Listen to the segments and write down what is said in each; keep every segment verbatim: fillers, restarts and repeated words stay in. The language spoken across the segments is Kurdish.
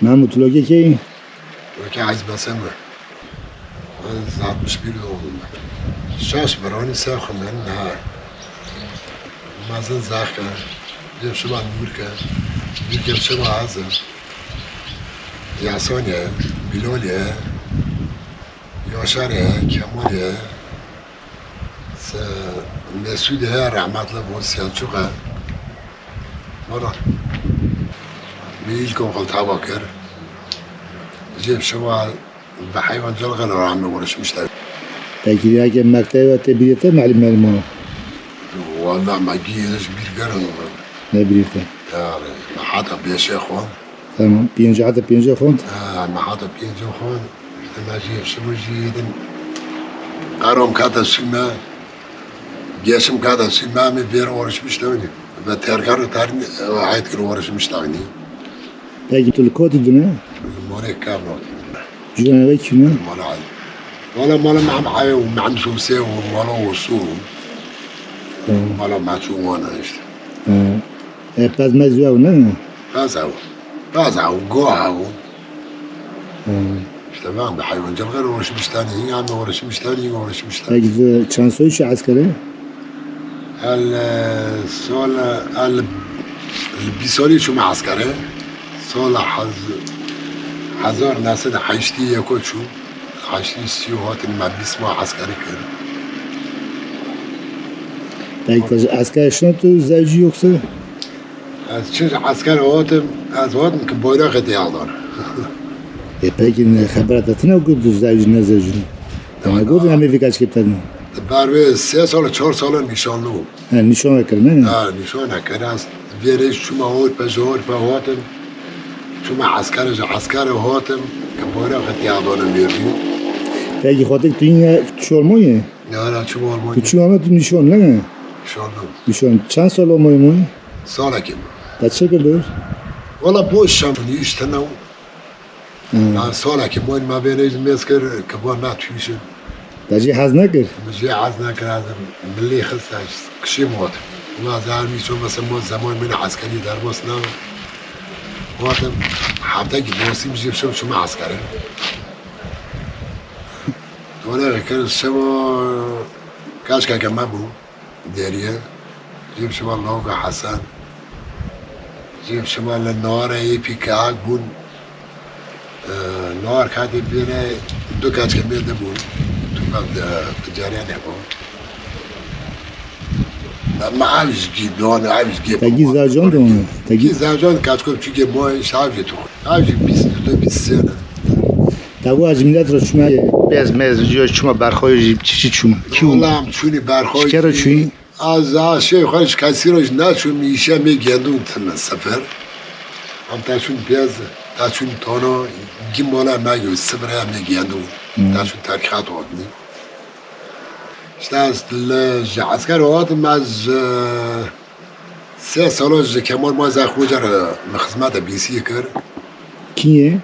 Mehmûd, tu lokê kê yî? Lokê Ezîz Besemê. Ez altmış bir doğumluyum. Şaş bir, on sekiz xwe min ha. Mezin Zahke, Cem Şivan Nurke, Nurke Şivan Hazır, Yasonye, Bilolye, Yaşarye, Kemalye, Se-, Mesûdê heye rehmetli bû, Selçûq e. Wala. Min îlk okul tava kir. Jê şewa bi heywan cilxê re me werişmişte. Peki, yeke mektebe te bîrê te, melim melim o? Wala me gî ji bîr gerin. Ne bîrê te? Ya, me hata pêşê xwe. Tamam. Pêncî heta pêncî xwend. Ha, me heta pêncî xwend. Îşte me jî şim jî din. Qarom kata sîme. Geşim kata sîme, me vêr orişmiş tevnî. Ve terkar tarin, e, hayt kir orişmiş tevnî. Peki tu li kotî dune? Morê Kavnot. Jiyana ve kî ne? Mala Ay. Wala mala Mehmet Ay û Mehmet Husê û mala Osu. Tamam. Mala Maçû wana işte. Ha. E, pez mez ew ne? Pez ew. Pez ew, goh ew. Ha. İşte ben de hayvancılıkla uğraşmışlar, yani uğraşmışlar, iyi uğraşmışlar. Peki, çend soy şu askere? El, e, sol, el, el bir soy şu askere. Sol haz-, hazar nesil haşti yeko çû. Haştî sî û hatin me bîst mah eskerî kir. Peki, te ji eskerê şino tu zewcî yoksa? Ez çi ji eskerê hatim, ez hatim ki bayraxê tê aldan. E, peki, ne xebera te tine ku tu zewcî ne zewcî? Te ne got em ê vî kaçkê te ne? Ber vê sê sal, çar sal nîşanlı bûm. He, nîşan kirin, ne? Ha, nîşan kirin. Ez vê rê çûma Ewropa, ji Ewropa hatim. Çûma eskerê, ji eskerê hatim. Ki bayraxê tê Almanê vêrî. Peki, xatik tu yine çû Almanya? Ya, ya, çûma Almanya. Tu çû Almanya, tu nîşan, ne? Nîşan. Nîşan. Çend sal Almanya mûyî? Salekê. Te çi kir dor? Wala boş şam, nîştene. Hmm. Ya salekî moyn me bêne ji mêz kir, ki bo ne tûşin. Te jî hez nekir? Min jî hez nekir, ez milî xist, ez kişî mot. Wila ez her mî ço mesela mot zeman min eskerî derbas nebe. Gotim, heftekî dostî min jî şev çûme eskerê. Dore kir şev o kaçkeke me bû. Dêriye. Jê bi şima Loga Hesen. Jê bi şima li Nara yê pî kehak bûn. E, Nar katê bêne du kaçke mêr de bûn. Tu bak de, de ceryanê bû. Ma ev ji gî, don, ev ji gî. Te gî zacan de onu. Te gî zacan kaçko çike mo, işte ev ji tu. Ev ji bîst, tu bîst sene. Te wa ji millet re çûme. Pez mez, jî çûme berxoyê jî, çi çi çûme? Kî û Olam çûnî berxoyê. Şikero çûyî. Az, az şey xwe ji kesî re ji naçûm, îşe me gendûn tine sefer. Em ta çûn pez, ta çûn tono, gî mola me gî sibire me gendûn. Hmm. Ta çûn terkîhat otnî. İşte ez li, ji esker hatim ez, e, sê salo ji Kemal Maza Xoca re min xizmeta bîsiyê kir. Kî ye?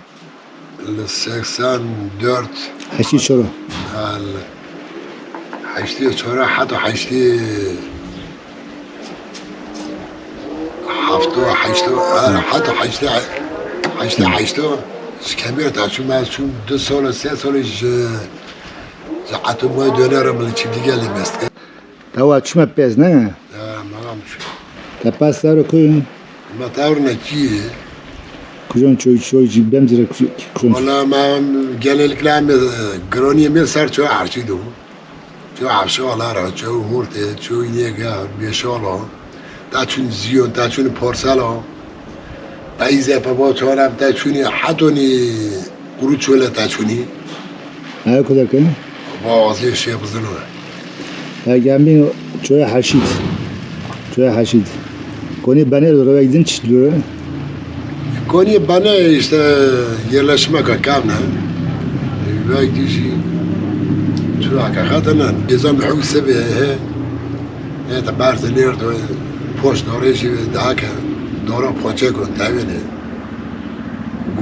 Li seksen dört. Heştê çar. Ha, li heştê çar heta heştê, hefto, heşto, ha, heta heştê, heştê, heşto. Ji Kemêr ta çûm, ez çûm du sal, sê sal ji, ji Eto Moy dönerim li Çiftligelê mest kir. Te wa çûme pez, ne? Ya, meram çû. Te pez tevre ku? Me tevre ne kî? Kujon çoy, çoy jî bem zire ku-, kujon. Wala me genellikle em, e, gironiyê me ser çoy Erşîd o. Çoy Erşîd wala ra, çoy Hurtê, çoy Yega, Beşolo. Ta çûn Ziyon, ta çûn Porselo. Ta îzê pe bo çolem, ta çûnî hetonî Quru çole ta çûnî. Ew ku derkevin? Bo azê şê bizin we. Ew gemîn çoya Heşîd. Çoya Heşîd. Konî benê li rewek din çi dure? Konî benê işte yerleşmeka kevne. Wek dî jî çoya ke xetine. Êzan hewse be he. Ê de berze lêr de poş dorê jî dake. Dora poçe gon tevêne.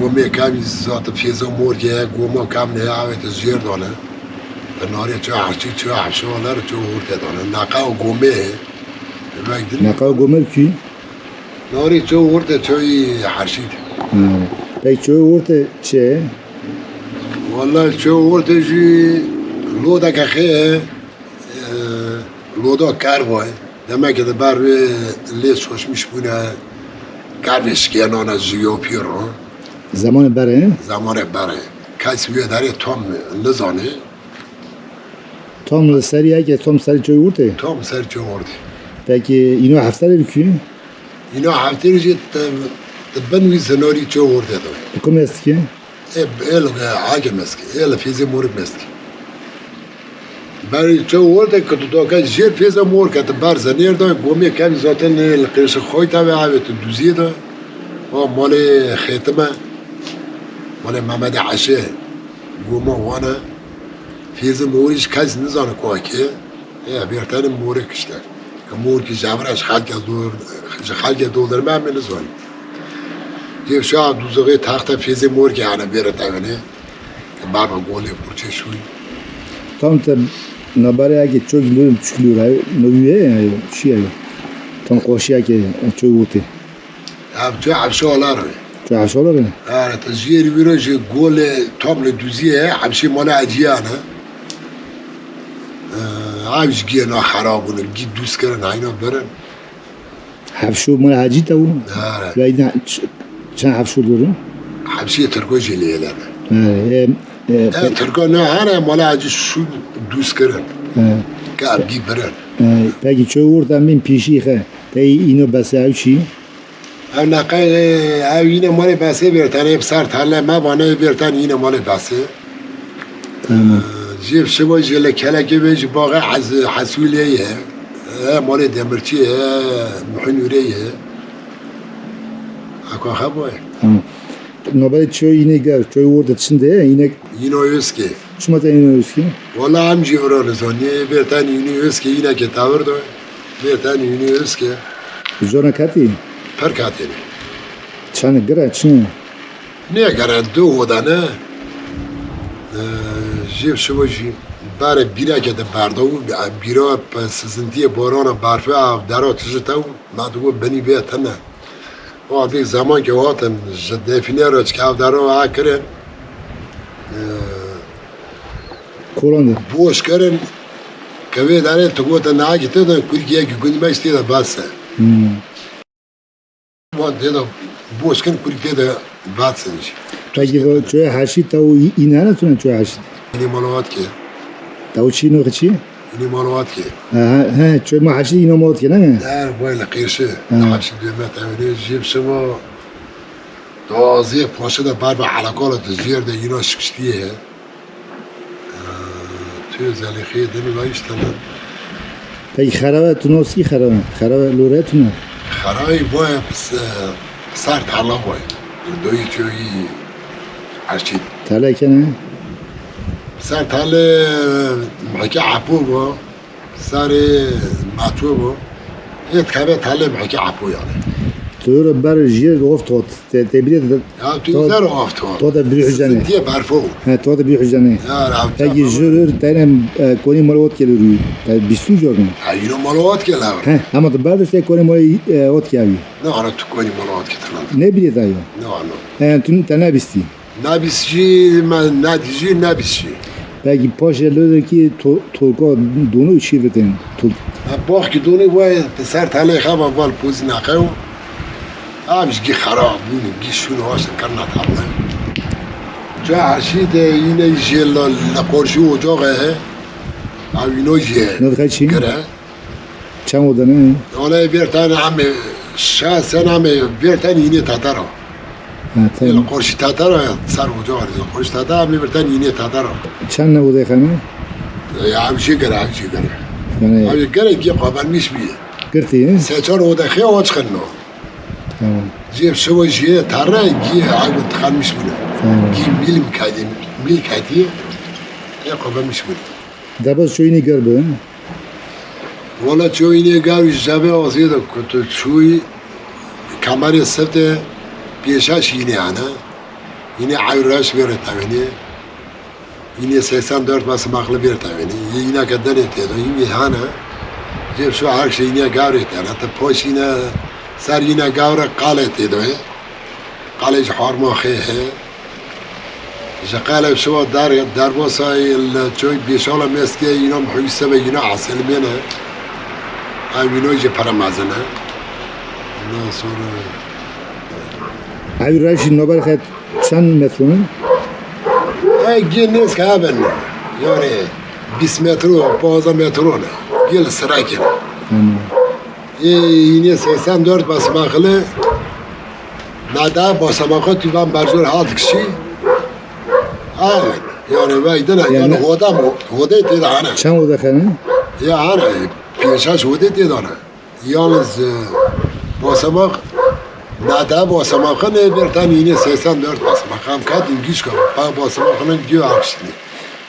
Gomê kevî zat fêzo morge, goma kevne avête jêr dane. Narê ço Erşîd, ço Erşîd, ler ço Hurtê dane. Neqa û gomê, vek din. Neqa û gomê kî? Narê ço Hurtê, çoyî Erşîd. Hmm. Peki çöy orte çi? Wala çöy orte jî lodeke xê ye. E, loda kerva ye. Demek ki de ber wê lê şoşmiş bûne, kervê şikênane ji yo pîro. Zamanê berê? Zamanê berê. Kes wê derê tam nizane. Tam li ser yekê, tam ser çöy ortê? Tam ser çöy ortê. Peki îno hefterê li kuyê? Îno hefterê jî te, te bin wî zinarî çöy ortê de. Li ku mez dike? Ê, ê li Agê mez dike, ê li Fêzê Morik mez dike. Berî çöy ortê ke tu doke jêr Fêzê Morik ke tu ber zinêr de, gomê kevî zaten ê li qêşi xwayta ve avê tu duziyê de. O malê Xêtime, malê Mehmedê Eşê, goma wan e. Fêzê Morî jî kes nizane ku kê. Ê, bêrtenê Morik işte. Ke Morikî jevira ji xelkê dor, ji xelkê dodirme em ê nizanî. Yê şa duzixê taxta Fêzê Morikê hene bêre tevenê. Ke baba golê kurçê şûyî. Tam te naberê eke çok lûr, çik lûr heye, no wî heye ya, çi heye? Tam qoşiyeke, çok wurtê. Ev tu Hevşolar e. Tu Hevşolar e? Ere, tu jêr vîro ji golê tam li duziyê ye, Hevşê mala Eciyane. Ev ji giyê na xera bûne, gî duz kirin, heyna birin. Hevşo mala Hecî te bû? Ere. Ve yine ç-, çend Hevşo dirin? Hevşê Tirko jî lê ne. Ere, e, e, Ev Tirko ne hene, mala Hecî şû duz kirin. E. Ke ev gî birin. E, peki çöy orta min pîşî xe, te îno bese ew çi? Ev neqe, ev yine malê besê bêrtenê, bi ser tele me vane bêrten yine malê besê. Tamam. Jê şiva jê li kelekê ve ji baxê Hez-, Hesûlê ye. E, malê Demirçî ye, Muhinûrê ye. Aka xebo ye. Tamam. Nobelê çöy yine ger, çöy orta çinde ye, yine Yîno Êskê. Çima te yîno Êskê? Wala em jî vira nizanî. Bêrten yînî Êskê yînekê tewir de. Bêrten yînî Êskê. Zona ketî? Pir ketî ne. Çend gire çi? Ne gire du hodane. Ee, jê şivo jî bare bîreke de berdo. Bîra pe sizintiyê borana berfê av dero tijitew. Ma digo binî bê tine. Wadî zeman ke hatin ji defîne re çi ev dero a kirin, e, Kolan de. Boş kirin, ke vê derê tu gote nahekî tê de kurkiyekî gund me jî tê de bes e. Hmm. Wan tê de boş kirin, kurk tê de bes e jî. Peki bu çöye Heşî te û î-, îne ne tune çöye Heşî? Yine Malawatkê. Te û çî nixi çî? Yine Malawatkê. He, he, he, çöy ma Heşî yine Malawatkê ne? Der boy li qêşi. He. Heşî duyme tevine jî şivo. Dozê poşe de bar ve alakol de jêr de yino şikiştiye. Ee, tu zelîxê demi ve işte ne. Peki xerabe tu noskî xerabe? Xerabe lore tu ne? Xerabe boy pis-, e, sar tarla boy. Doyî çoyî Heşî. Tale kene? Sar tale meke apo bo. Sarê maço bo. Ê dikeve talê meke apo yani. Tu re ber jê of tot. Te, te bire de Ya tu tot, zer of tot. To da bir hücane. Diye berfo. He, to da bir hücane. Ya rav. Peki jürür tane, e, koni malot keluru. Te bistu jorun. Ha, yine malot kelav. He, ama da ber de se koni malot, e, ot kelavi. Ne ara tu koni malot kelavi. Ne bire da yo. Ne ara. He, tu te ne bisti. Nabîs jî, me nadî jî, nabîs jî. Peki paşê lodekî to-, tolka donû çî bitin? Tol- Ha, bax ki donû vay, te ser talê xeba val pozî naqew. Am ji gî xera bûn, gî şûn haşt kirna table. Ca Heşî de yine jê la, la qorşî ocağı he. Ew yino jê. Ne dikey çî? Gire. Çend oda ne? Ola vêrtan amê, şahsen amê vêrtan yine tatara. Ha, tamam. Yine qorşî tatara, ser ocağı var, yine qorşî tatara, amê vêrtan yine tatara. Çend ne oda xane? Ya, ev jê gere, ev jê gere. Yani Ev jê gere, gî qabanmiş bî. Girtî, he? Se çar oda xê aç xinno. Tamam. Jê şivo jê tare, gî ev tıkanmış bûne. Tamam. Gî mîl mîl ketî, mîl ketî, ya qabanmiş bûne. Derbas çoyînê ger bi, he? Wala çoyînê ger jevê azê de ku tu çûyî kamerê sifte pêşa şînê hene. Yine ew reş vê re tevênê. Yine seksen dört basamaklı vê re tevênê. Yine ke denê tê de, yine hene. Cem şu her şey yine gavrê tene. Te poş yine ser yine gavre qalê tê de. Qelê ji Harmaxê heye. Ji qelê şiva der, derbasayê li çoy Bêşala Meskê îna mihûsebe îna esilmêne. Ev îna jî pere mezin e. Ondan sonra Ew rewşî navberê xwe çend metro ne? Ey gê nêzke hebin. Yani bîst metro, panzdeh metro ne. Gel sıra kere. Tamam. Ê, yine seksen dört basmaklı. Nada basamakı tüben berjör haldık şey. Abi, yani vay dene, yani Yani- oda mı? Oda tê de hane. Çend oda xenin? Ya hane, pêşaş oda tê de hane. Yalnız, e, basamak, nada basamakı ne bir tane yine seksen dört basamak. Hem kadın güç kalır. Bak basamakının diyor akşini.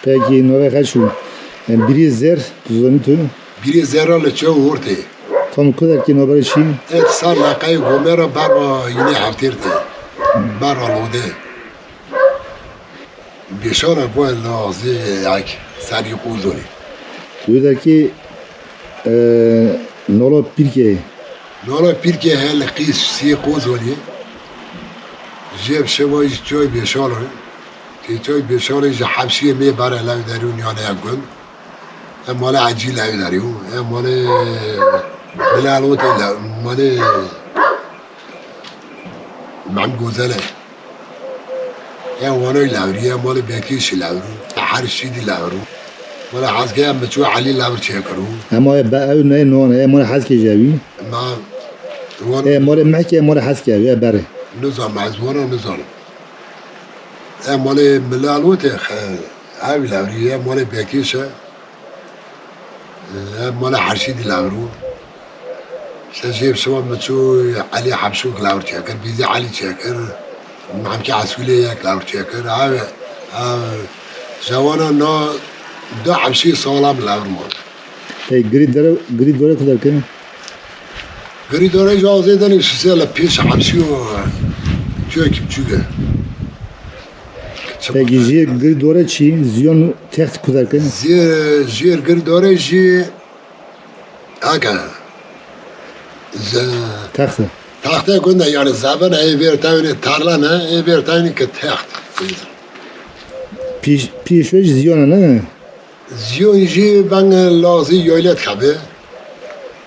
Peki, navê xwe çû. Yani biri zer, tu zanî tu? Biri zerra li çew hurtê. Tam ku derkî navberê çi? Et sar laqayê gomera berba yine hevtêr tê. Berba lodê. Bêşana ku lazê yek serî qûzolê. Tu derkî, e, nola pîrkê. Nola pîrkê hel qîs sî qûzolê. Jê şeva ji çoy Bêşana. Tê çoy Bêşanê ji hevşiyê mê bare lew derû niyane ya gund. Em malê Ecî lew derû. Em malê Bilal Otê lew. Malê Mem Gozelê. Em wanoy lewrî. Em malê Bekîşî lewrû. Her şîdî lewrû. Malê Hezkê em biçû Elî lewr çêkirû. Em malê be ew ne non. Em malê Hezkê jewî. Ma wano. Em malê Mehkê, em malê Hezkê ew. Berê. Nizam ez wano nizam. Em malê Milalotê xe-, ev lewrî, em malê Bekîş e. Em malê Herşîdî lewrû. Şe jê şiva min çû Elî Hemşûk lewr çêkir, Bîzî Elî çêkir, Memkî Esûlê yek lewr çêkir. Ev, ev, jewana na du hemşî sala min lewr man. Hey, girî dere, girî dore ku derkevin? Girî dore ji azê denê şûsê le pêş hemşî û cuyekî biçûk e. Peki jê girî dore çi? Ziyon text ku derkevin? Jê, jê girî dore jî heke. Ze- Texte. Texte gund e yani zevin e, ê vêr tevnê tarla ne, ê vêr tevnê ki text. Pîş, pîş ve jî ziyon e ne? Ziyon jî veng lazî yoyle dikeve.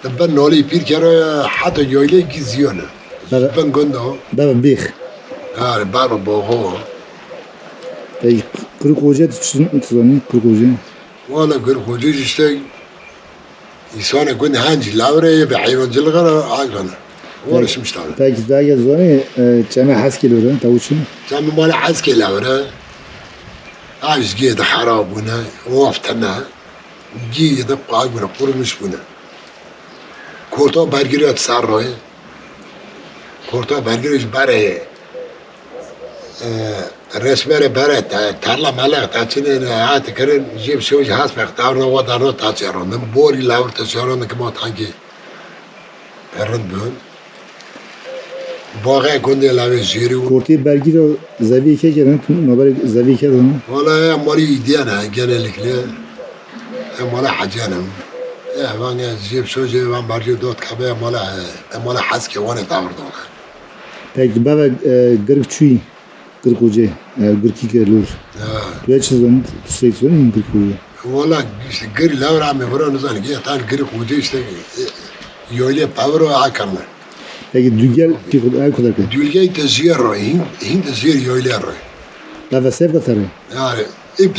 Di bin nolî pîr kere heta yoyle gî ziyon e. Bebe. Bin gund o. Bebe bîx. Ha, bebe boxo. Ey, Kırık Hoca tu çi, tu zanî Kırık Hoca? Wala Kırık Hoca işte, îsane gund hancî lawre ye, bi heywancılığa da aygana. Uğraşmış tabii. Peki, daha gel zanî, e, çeme Heskê lore, tavuçun? Çeme mala Heskê lawre. Aviz gê de harab bûne, waf tene. Gî de qay bûne, qurumuş bûne. Korta bergiriyat ser royê. Korta bergiriyat ji berê, e, resmerê berê te, tarla mele te çinê ne hate kirin, jê bi şew ji hespê xtarna wa darna ta çêrandin. Borî lawir te çêrandin ki ma tankî rind bin. Baxê gundê lawê jêrî û Kortê bergî de zevî kê kirin, tu navberê zevî kê de ne? Wala em malî îdiyan e, genellikle. Em mala heciyan em. E, van ya jê bi şew jê van bergî dot kabe em mala, em mala Heskê wan e tavir dona. Peki bebe, e, girk çûyî? Girk Hocê, e, girkî ke lor. Ha. Tu yê çi zon? Tu sey zon in Girk Hocê? Wala işte gir lawra me vura nizan ki tan Girk Hocê işte, e, yoyle pavro akame. Peki dülgel ki ev kadar ke? Dülgey te jiyer ro, hin, hin te jiyer yoyle ro. La ve sev katarı? Yani ip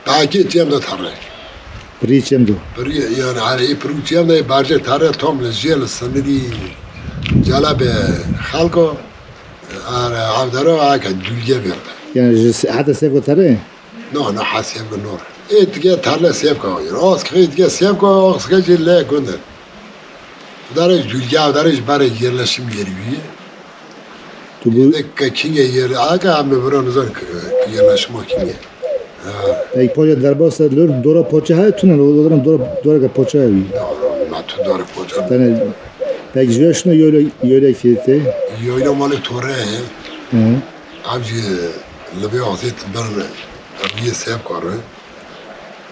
Takê çem de tare. Pirî çem do. Pirî, yani, hani, ê pirû çem de, ê barcê tare, tam li jê li sinirî cela be xelko, are, avdaro, ake dulge berde. Yani, ji se-, heta sevko tare? No, no, ha sevko nor. Ê dige tarle sevko, az kixê dige sevko, az kixê jê le gunde. Dare dulge, dare ji bare yerleşim yeri wî. Tu bu Êdî ke kîngê yê, aga, em ê bira nizan ki, ki yerleşima kîngê. Ha. Ey poça derbas lor dora poça he, tune lo dora, dora, dora ke poça he wî. Ma tu dora poça. Tane, pek jüre şuna yöyle, yöyle ki te. Yöyle mali tore he. Hı. Av jî li vê azê tu bir, ev yê sev kare.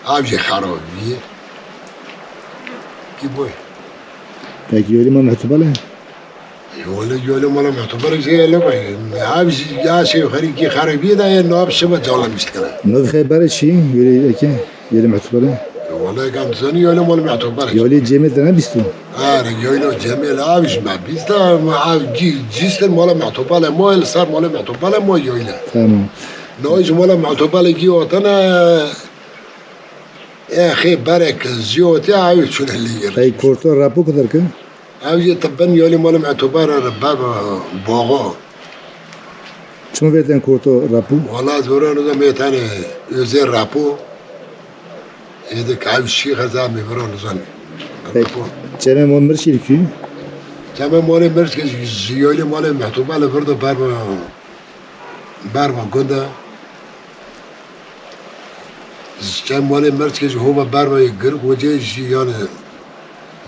Av jî xerab bî. Ki boy. Pek yöyle ma mehtubale. Wele yolê mala Mehtûbare jî hele be. Ev jî ya şey xerîkî xerabiyê de ye, nav şibe calamiş dikene. Nav xebere çi? Yolê eke, yolê Mehtûbare. Wele kam dizanî yolê mala Mehtûbare. Yolê Cemê de ne bîsto? Are, yolê Cemê le ev jî me bîsta, ev cî-, cîstin mala Mehtûbare, ma li ser mala Mehtûbare ma yolê. Tamam. Nav jî mala Mehtûbare gî otene, e, xê berek ziyotê ew çûne lîgir. Ey korto rapo kadar ki? Ev jî tibin yolê malê Mehtûbare re ber boğo. Çima vêten korto rapo? Wala zora niza mêtane özê rapo. Êdik ev şî xeza me vira nizan. Peki, Rapo. Çeme mol mirşî kî? Çeme malê mirşke ji yolê malê Mehtûbare virdo ber bo, ber bo gunda. Çem malê mirçke ji hova bervayê girk wecê jî yani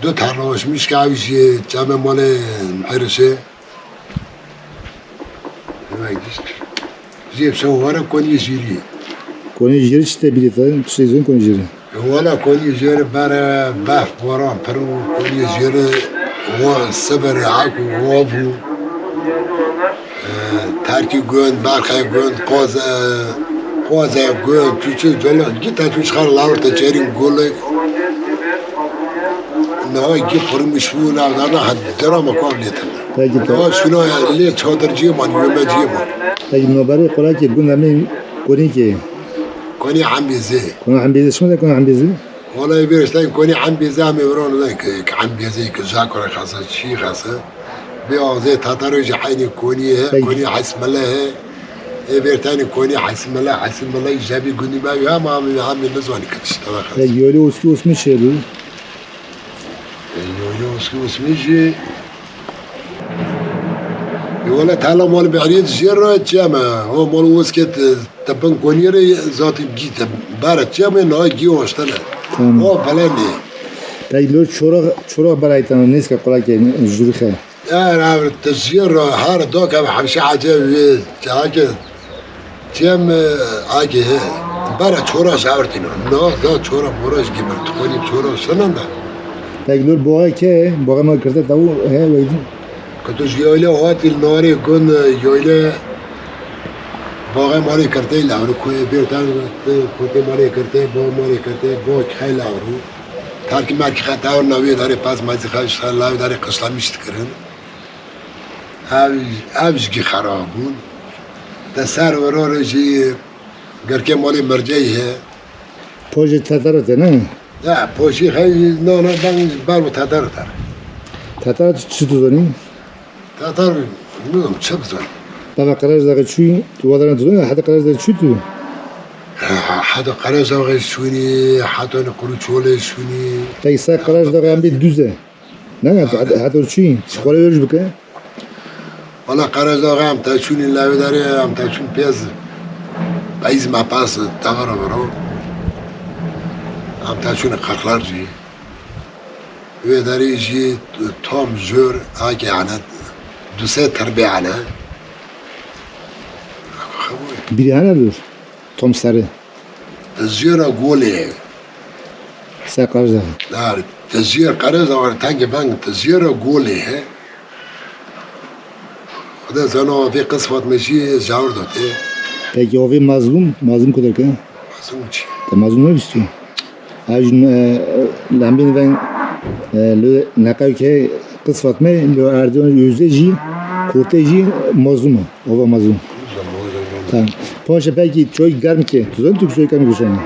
du tarla aşmiş ke ev jî çemê malê Mherişê. Vay gişt. Jê şew wara konî jîrî. Konî jîrî çi te bilî te? Tu şey zon konî jîrî. Wala konî jêrî bere berf boran pir û konî jêrî wa sibir ak û wa bû. E, terkî gund, berxê gund, qoz, e, qoze gund, çûçû, colo, gîta çû çixar lawir te çêrîn gulê. Niha gî qurmuş bû, nav dana, hedi dera me kuav lêtin. Peki, Niha şuna lê çadirciyê man, yomeciyê man. Peki, noberê qurakê gund emê konî kê? Konî Embêzê. Konî Embêzê, çima de konî Embêzê? Wala vêrştayên konî Embêzê em ê viran nizan ki, ki Embêzê, ki Jakure xese, çi xese. Bê azê Tatarê jî eynî konî he, Peki. Konî Hesmele he. Ê vêrtayên konî Hesmele, Hesmele jebî gundî me ya, ma em, em nizanî ki tişt teva xese. Peki, yolê Oskî Osmî çê bû? E, yolê Oskî Osmî jî Wele tala mal Behriyê jê re çeme. O mal Oskê te, te bin konî re zaten gî te. Bare çeme na gî hoştene. Tamam. O falan ne. Peki lo çora, çora beraytan nêske qulakê jürxe. Eğer abi te jê re her da ke hemşe acı ve çake Cem, e, agi he. Bara çora javertîno. No, da çora mora ji gibi. Tu konî çora şenan da. Pek lor boğa ke, boğa ma kirte tavu he, weydi. Kutu ji yoyle hatî narê gun, e, yoyle boğa marê kirte lavru, koyê bir tane, e, koyê marê kirte, boğa marê kirte, boğa kay lavru. Tarki merki xeta navi dare pas mazi xaş, lavi dare kışlamış dikirin. Ev, ev jî xerab bûn. Te ser wero re jî girkê malê Mirceyî he. Pojê Tetara te ne? Ya, pojî xey, no, no, ben ber bi Tetara te. Tetara tu çi tu zanî? Tetar, bilmiyorum, çi bizan. Baba Qeraj Dağı çûyî, tu wadaran tu zanî, heta Qeraj Dağı çû tu? Ha, ha, heta Qeraj Dağı şûnî, heta ne Quru Çolê şûnî. Peki ser Qeraj Dağı em bê dûze. Ne, ne, tu heta, heta çûyî, ji xwe re weriş bike. Wala Qeraj Dağı em te çûnî lewê derê, em te çûn pêz. Peyz me pas, tevara viro. Em te çûnî Qerxlar jî. Wê derê jî tam jor, ake ene, du sê terbê ene. Bîrê hene dur, tam serê. Tizjêra golê ye. Ser Qerezdaxê. Dar, tizjêr Qerezdaxê tengê beng, tizjêra golê ye. Xuda zana avê qismat me jî jawir dotê. Peki avê Mazlum, Mazlum ku derke? Mazlum çi? Te Mazlum ne bîstî? Ev jî, e, lembên ven, e, li neqewkê qismat me, li Erdogan Yüzde jî, Kurtê jî Mazlum e. Ova Mazlum. Tamam. Ponşe peki çoy germ ke. Tu zanî tu çoy germ ke şana?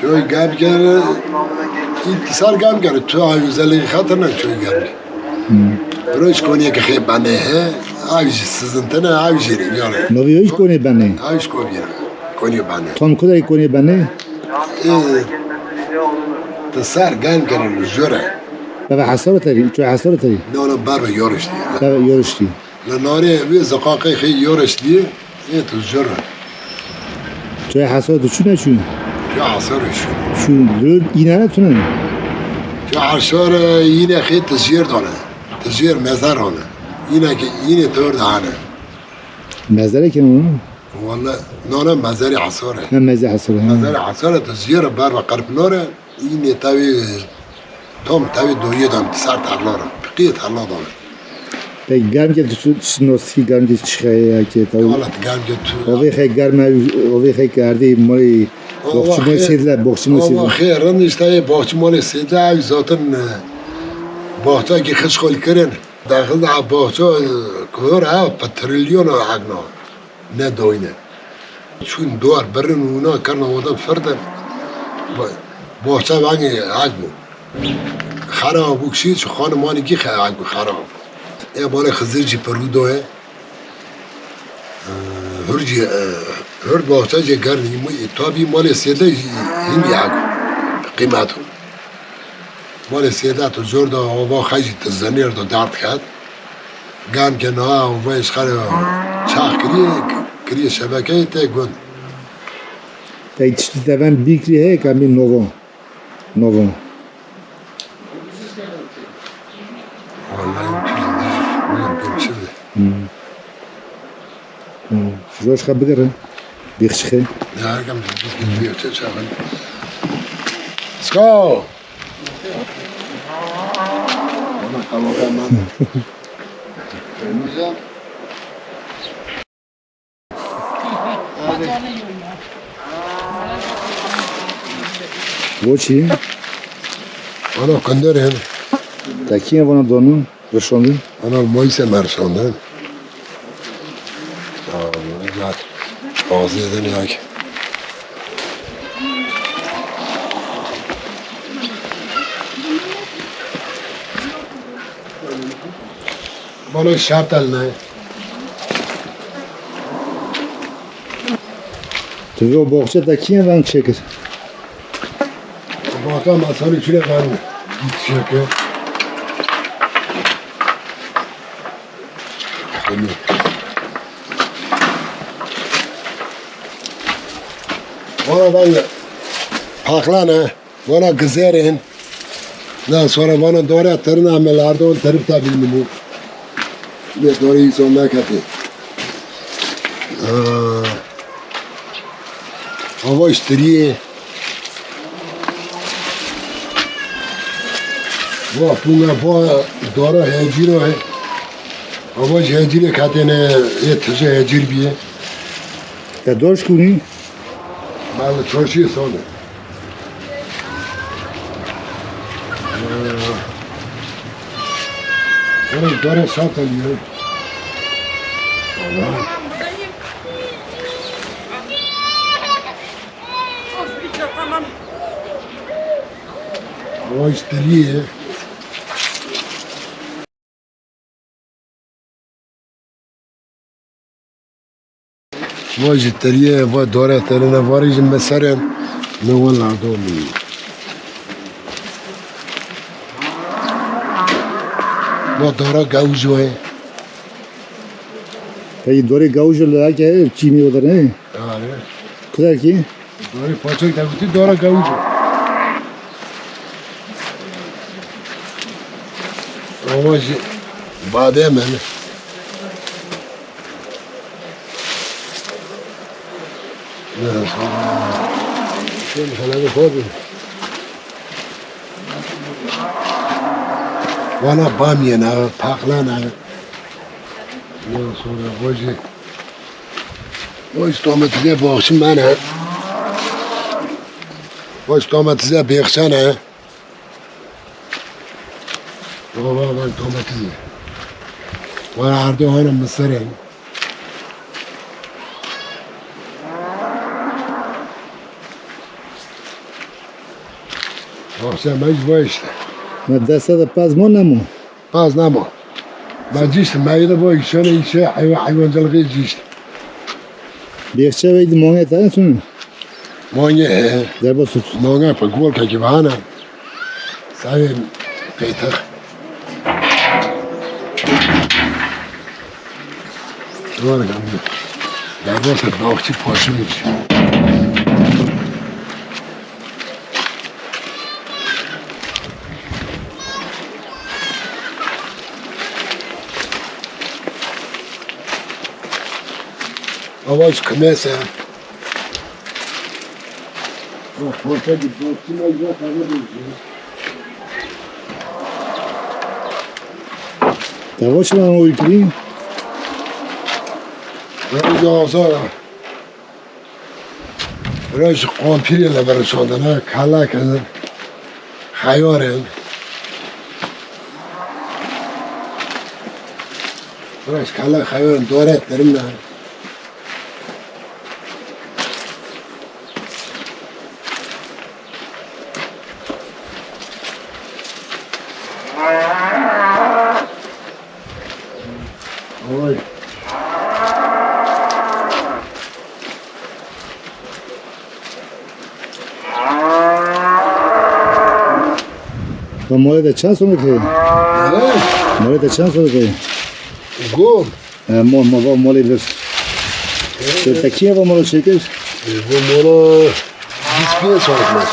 Çoy germ ke, îtisar germ ke. Tu ay özelliği hatırına çoy germ ke. Hmm. Roj koniyê ke xê bane he, ay jî sizintene, ay jî rê yani. Novi hiç koni bane. Ay jî koni, koni bane. Tam kudayı koni bane? E, ti ser germ ke jore. Baba hasar teri, çoy hasar teri. No, no, barbe yoruşti. Baba yoruşti. Li narê wê ziqaqê xê yoriş dî, ê tu jir. Çay hesar tu çûne çû? Ya hesar çû. Çû, dür, înane tune. Ya hesar, e, yine xê tu jir dane. Tu jir mezar hane. Yine ki, yine tör dane. Mezare ki onu? Valla, nana mezari hesar. Ha, mezari hesar, ha. Mezari hesar tu jir bar ve qerpnore. Înê tevî, tam tevî doyê dan, ser tarla re, piqiyê tarla dan. Hey, germ ke tu, tu nosî germ ke çi xeye ke taw. Wala germ ke tu. O vê xey germ e, o vê xey ke erdê mori. Boxçi mori sêdle, boxçi mori sêdle. Xê rin işte ye boxçi mori sêdle ay zaten e, boxça ki xişxol kirin. Daxil da boxça e, kuhur ha, pe trilyon o agno. Ne doyne. Çûn duar birin û na kirna odan firde. Bo-, bohça vangê ak bû. Xera bû kişî, çi xanimani gî xe-, ak bû xera. E malê Xizir jî pirû doye. E, hur jî, e, hur bohça jê gernî, tabî malê sêde jî hîn jî ak qîmet bû. Malê sêde tu zor da ava xwe jî tu zenêr da derd ket. Gam ke niha ava ji xwe re çax kiriye, kiriye şebekeyê tê gund. Tey tiştî te ben bîr kirî heye ka bî novo. Novo. Vallahi bilmiyorum, bilmiyorum şimdi. Hmm. Hmm. Zor xwe bigire. Bêxşixê. Ya, herkes bir, bir, bir, bir, bir, Sko! Bo çi? Ana kender hem. Te kî vana donu? Rişandin? Ana Moîse me rişandin. Ya, ya, azê din ya ki. Bana şartel ne? Tu vê boxçe te kî reng çêkir? Boxçe me serî çile reng çêkir. Vana ben paxlan e. Vana gizerên. Na sonra vana dore tirna me lardon terif ta bilmimu. Ne dore hiç olma kati. Aa, hava iştiriye. Va punga va dore heciro he. Hava hecire katene e tije hecir biye. Ya dor şkuni? Bale çoşi sone. Ee, Dore, dore şart alıyor. Tamam. Tamam. Hava iştiriye. Va ji teriyê, va dore terine, va rî ji me ser in, ne wela do min. Va dore gewjo ye. Peki dore gewjo li heke çînî o dere? Are. Kuder ki? Dore paçek de gotî dore gewjo. Ama ji badem e. Şöyle şöyle bir koy. Vana bamiyena, paklana. Ondan sonra hoca, hoca domatesê boxçî mane. Hoca domatesê bêxçane. Baba ben domatesê. Vana ardo hana mısırın. Boxçe me ji bo işte. Me deste de pez mo nemo? Pez nemo. Me cişt, me yine bo işe ne işe hayvan, hayvancılığı cişt. Bêxçe weydi mongê te tune? Mongê, he. Derbas û. Mongê pe gol kekî bahane. Savê qeytex. Doğru geldi. Derbas et, bak ki poşum iç. Avaç kümese. Bak, porta git, bak, kim acaba kadar benziyor. Yavaş lan o ikili. Roj azar. Roj kompîrê le berişandine, kelek in, xeyar in. Roj kelek xeyar in, dore derine. Oy. Ve molê de çend sonik heye? He? Molê de çend sonik heye? Go. E, mo, mo, va molê vir. Te, te kî va mola çêkir? E, bu mola bîst pênc saet mas.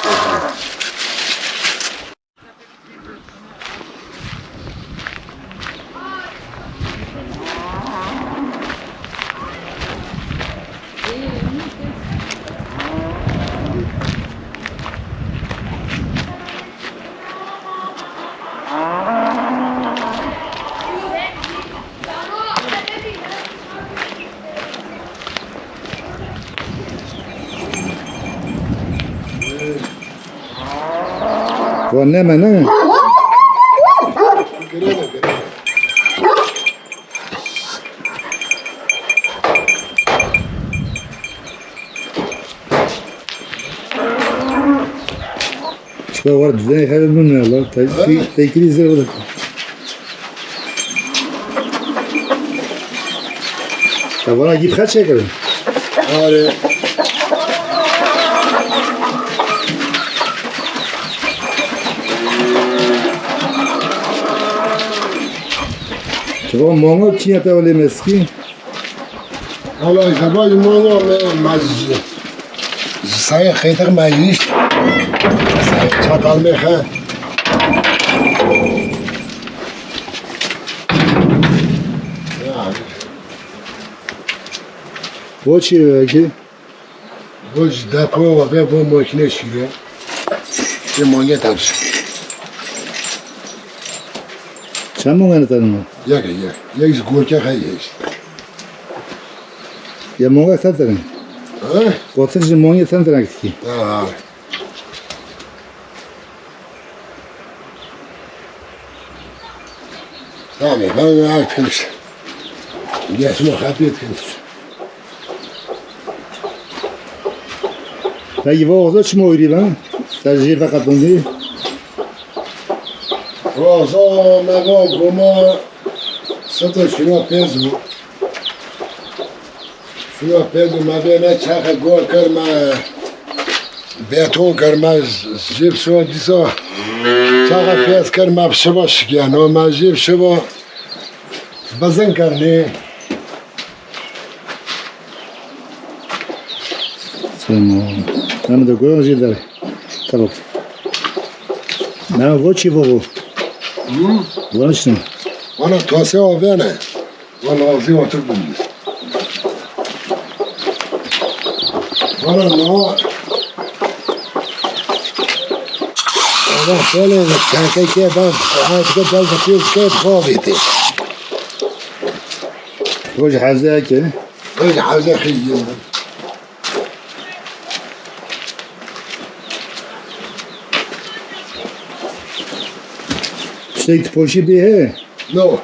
Wan neme ne? Çiqa war dizayê xeber min ne la. Te-, te-, tekilî zêr bide. Te vana gî xeçe kirin? Are. Çiqa manga çiye te wele meskî? Wala, îşte, bacım, onu, me, me, ji, ji sayê xêtix me yişt. Sayê çatal me xe. Yani. Bo çi wekî? Bo ji depo ve bo makine şîre. Şey, mangê tepsi. Çend mangê ne tanın? Yek, yek. Yek ji gorke xey hêşt. Ya mongek sen terin. Ha? Gotin ji mongê sen terin kişkî. Ha, ha. Tamam, ben artık. Geçme hafif. Peki, va oza çima wîrî ben? Te jê veqetindî? Oza me va goma seta şuna pêz bû. Şuna pêz bû, me vê ne çaxe gor kir, me beton kir, me jê şiva dîsa çaxe pêz kir, me şiva şikiyano, me jê şiva bezin kirnê. Tamam. Tamam da koyalım şey der. Tamam. Ben voçi vovo. Hı? Vanıştım. Bana tase avene. Bana ağzı otur bulmuş. Bana no. Ama şöyle bir kanka ki ben artık ben de bir şey kaviti. Roj hevze ki. Roj hevze xeyir. Tiştek tu poşî bê he? No.